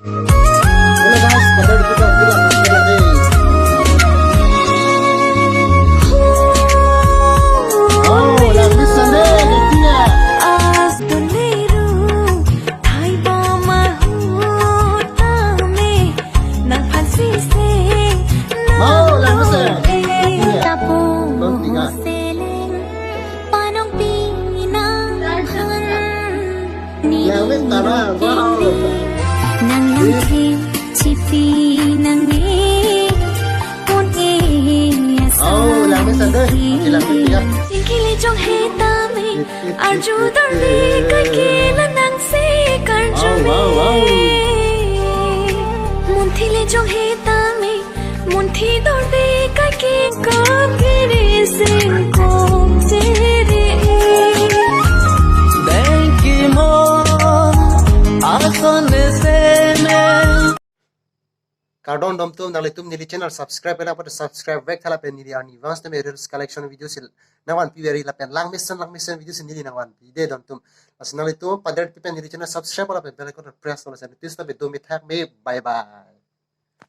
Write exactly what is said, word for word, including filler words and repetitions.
Hello guys, pada di kita kita kita dei. Oh, la bisa dei, dia. As the liru, thai ba ma hu ta me, nang phan si se, Oh, la bisa. Iya. Tapu Don't think I- seleng, panong pinang han. Lewis Tara, wow. Nang nang Yes. Chipi nang e, un e ya Oh, sa. Lewis Tara, ilang ya. Singkili jong he ta me, arju dor de kai ke la nang se karju Oh, wow, wow. me. Munthi le jong he ta me, munthi dor de kai ke ka kiri sing kong chere. Dengki mo, ason de se me. Kardom dom tum, nanglitum neli channel subscribe la pute subscribe vek tha lapen neli arnivang sitame reels collection video si nangvanpi veri lapen langmesen langmesen video si neli nangvanpi dei dom tum. Lasi nanglitum pader pi pen neli channel subscribe lapen bell icon press lo sen. Tus ta be do me thak me. Bye bye.